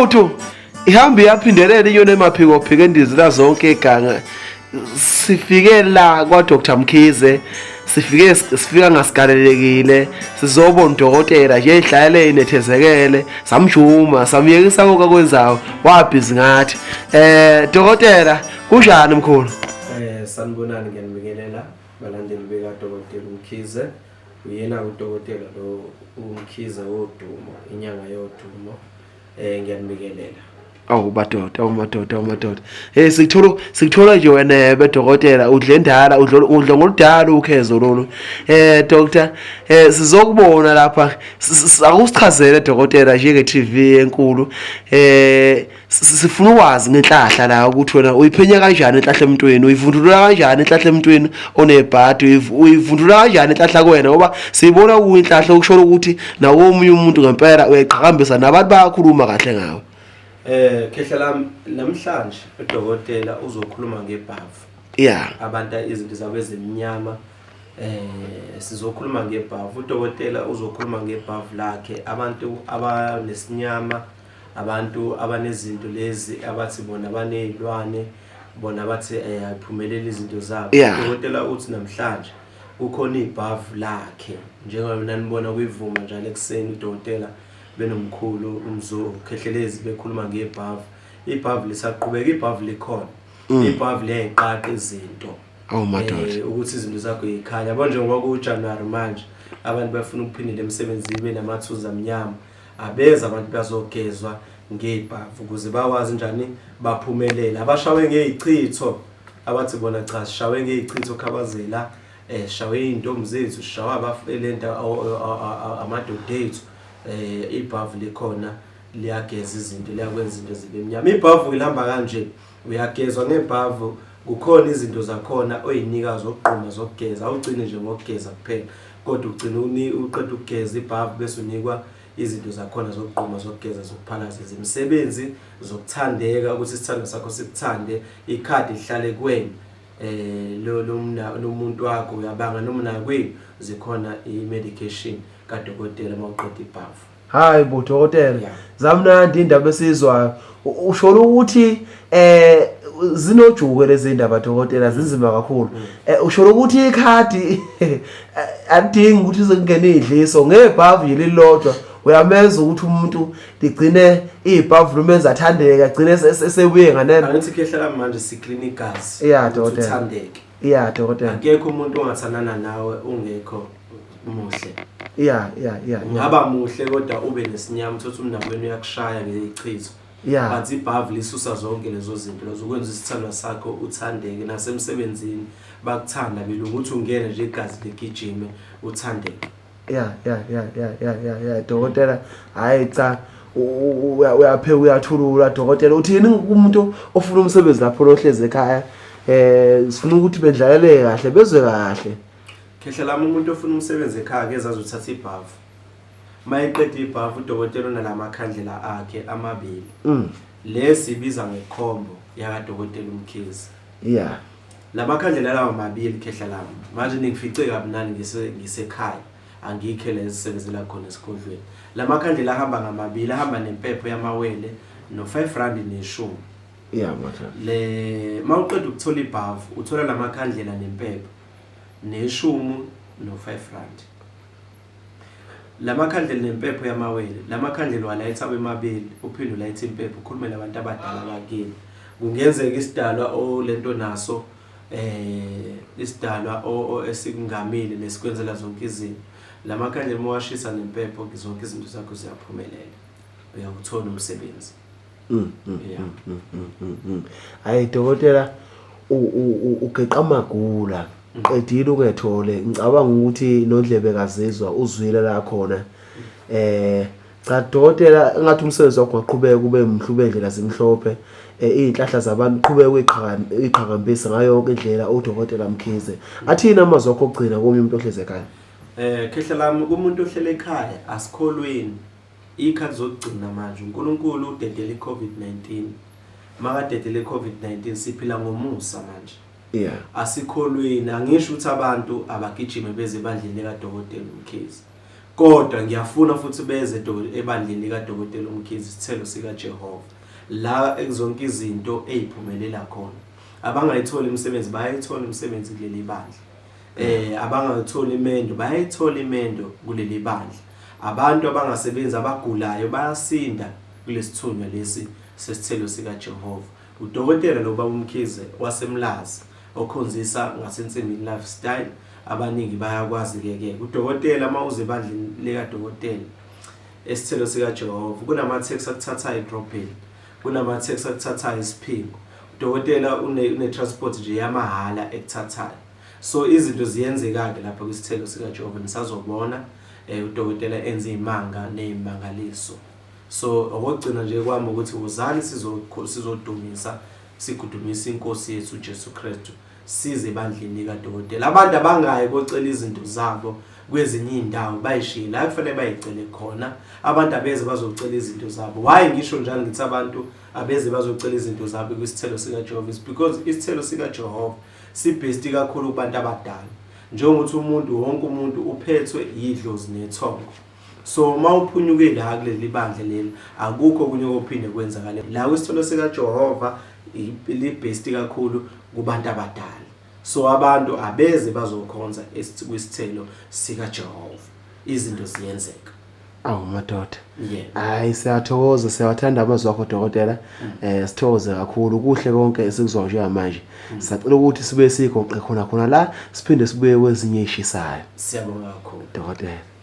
Intuthu ihamba iyaphindelela inyoni emaphiko phiko endizela zonke iganga. Sifike la kwa Dr Mkhize, sifike sifika ngasigalelekile, sizobona udokotela nje ehlalele inethezekele, samjuma samyekisa konke akwenzayo, wabhizi ngathi. Dokotela, kunjani mkhulu? Sanibonani, ngiyanibingelela balandeli beka Dokotela uMkhize. Uyena udokotela lo uMkhize wodumo, inyanga yodumo. Ngiyanibingelela. Awu madoda, awu madoda, awu madoda. Hey, sikuthola nje wena bedokotela, udle ndala, udle ngoludala ukhezo lolu. Doctor, sizokubona lapha, akusichazele dokotela njenge TV enkulu. Sifuna ukwazi ngenhlahla la ukuthi wena uyiphenya kanjani inhlahla emntwini, uyivundulula kanjani inhlahla emntwini onebhadi, uyivundulula kanjani inhlahla kuwena, ngoba siyibona kuyinhlahla okusho ukuthi nawo omunye umuntu ngempela uyayiqhakambisa nabantu bayakhuluma kahle ngawe. Khehla lami, namhlanje udokotela uzokhuluma ngebhavu. Abantu izinto zabo ezimnyama. Sizokhuluma ngebhavu. Udokotela uzokhuluma ngebhavu lakhe. Abantu abanesinyama, abantu abanezinto lezi abathi bona banezilwane, bona bathi ayiphumeleli izinto zabo. Udokotela uthi namhlanje kukhona ibhavu lakhe, njengoba mina nibona kuyivuma njalo ekuseni udokotela benomkhulu uMzo Khehlelezi bekhuluma ngebhavu. Ibhavu lisaqhubeka, ibhavu likhona. Ibhavu liyayiqaqa izinto. Awu madoda. Ukuthi izinto zakho yikhanya. Yabo njengoba ku January manje abantu bafuna ukuphindela emsebenzini benamathuza amnyama. Abeza abantu bazogezwa ngebhavu ukuze bawazi njani baphumelele. Abashawe ngezichitho, abathi bona cha sishawe ngezichitho khabazela, sishawe izintombi zethu, sishawe abafelenta amadoda ethu. Ibhavu likhona liyageza izinto, liyakwenza izinto zibe mnyama. Ibhavu lihamba kanje, uyagezwa ngebhavu, kukhona izinto zakhona oyinika zokugquma zokugeza, awugcine nje ngokugeza kuphela, kodwa ugcina uqeda ukugeza ibhavu bese unikwa izinto zakhona zokugquma zokugeza zokuphalaza izimisebenzi zokuthandeka, ukuthi isithando sakho sikuthande, ikhadi lihlale kuwena. Lo lo muntu wakho uyabanga noma nakwenu, zikhona i-medication kadokotela uma uqeda ibhavu. Hayi bo dokotela, zamnandi indaba esizwayo. Usho ukuthi zinojuke lezi ndaba dokotela, zinzima kakhulu. Usho ukuthi ikhadi alidingi ukuthi izongena idliso ngebhavu nje lilodwa. Uyamenza ukuthi umuntu ligcine ibhavu lumenza athandeke, agcine esebuye nganeno. Angithi khehla lami manje siklina igazi. Ukuthi Dokotela. uthandeke. Dokotela. Akekho umuntu ongathandana nawe ungekho muhle. Ungaba muhle kodwa ube nesinyama, uthathe umnakwenu uyakushaya ngezichitho. But ibhavu lisusa zonke lezo zinto lezo, ukwenza isithandwa sakho uthandeke nasemsebenzini bakuthanda belungu, uthi ungene nje igazi ligijime uthandeke. Dokotela, hayi cha, uyapheka uyathulula dokotela. Uthini kumuntu ofuna umsebenzi lapho lohlezi ekhaya? Sifuna ukuthi bendlalele kahle, bezwe kahle. Khehla lami, umuntu ofuna umsebenzi ekhaya ke azothatha ibhavu. Mayeqeda ibhavu udokotela unalamakhandlela akhe amabili. Lesi ibiza ngekhombo yakadokotela uMkhize. Lamakhandlela lawa mabili khehla lami. Manje ningifice kabi nani ngisekhaya. Angikho la esisebenzela khona esigodlweni. Lamakhandlela ahamba ngamabili, ahamba nempepho yamawele no 5 rand neshumi. Madoda. Le mawuqeda ukuthola ibhavu, uthola lamakhandlela nempepho neshumu no 5 rand. Lamakhandlela nempepho yamawele, lamakhandlela walayitha bemabili, uphinde ulayithe impepho, ukhulume nabantu abadala bakini. Kungenzeka isidalwa olento naso, isidalwa esikungamile nesikwenzela zonke izinto. Lamakhandlela uma washisa nempepho, zonke izinto zakho ziyaphumelela. Uyawuthola umsebenzi. Hayi dokotela, ugeqa amagula. Qedile ungethole. Ngicabanga ukuthi nondlebe kazizwa uzwile la khona. Cha dokotela, engathi umsebenzi wakho ungaqhubeka ube muhle, ube indlela zimhlophe. Izinhlahla zabantu qhubeka uyiqhakambise ngayo yonke indlela udokotela Mkhize. Athini amazwi akho okugcina komunye umuntu ohlezi ekhaya? Khehla lami, kumuntu ohlele ekhaya asikholweni. Ikhathi zokugcina manje uNkulunkulu udedele iCovid-19. Makadedele iCovid-19 siphila ngomusa manje. Asikholweni, angisho ukuthi abantu abagijime beze ebandleni likaDokotela uMkhize. Kodwa ngiyafuna futhi beze ebandleni likaDokotela uMkhize, isithelo sikaJehova, la ekuzonke izinto ey'phumelela khona. Abangayitholi imisebenzi bayayithola imisebenzi kuleli bandla. Abangayitholi imendo bayayithola imendo kuleli bandla. Abantu abangasebenzi abagulayo bayasinda kulesithunywa lesi sesithelo sikaJehova. Udokotela lo baba uMkhize waseMlazi okhonzisa ngaseNsimini Lifestyle, abaningi bayakwazi ke ke. Udokotela uma uze ebandleni likadokotela esithelo sikaJehova kunama-taxi akuthathayo edrobheni, kunama-taxi akuthathayo eSiphingo. Udokotela une-transport nje yamahhala ekuthathayo. So izinto ziyenzeka-ke lapha kwisithelo sikaJehova, nisazobona udokotela enza iy'manga ney'mangaliso. So okokugcina nje kwami ukuthi wozani sizodumisa, sigudumisa iNkosi yethu uJesu Kristu, size ebandleni likadokotela. Abantu abangayi kocela izinto zabo kwezinye iy'ndawo bayishiye la kufanele bayicele khona. Abantu abeze bazocela izinto zabo. Why ngisho njalo ngithi abantu abeze bazocela izinto zabo kwisithelo sikaJehova? Is because isithelo sikaJehova sibhesti kakhulu kubantu abadala. Njengokuthi umuntu wonke umuntu uphethwe yidlozi nethongo. So uma uphunyuke la kuleli bandla leli akukho okunye okophinde kwenzakale. La kwisithelo sikaJehova libhesti kakhulu kubantu abadala. So abantu abeze bazokhonza kwisithelo sikaJehova. Izinto ziyenzeka. Awu madoda. Hayi siyathokoza, siyawathanda amazwi akho dokotela. Sithokoze kakhulu, kuhle konke esikuzwa njengamanje. Sacela ukuthi sibe sigoqe khona khona la, siphinde sibuye kwezinye ishisayo. Siyabonga kakhulu dokotela.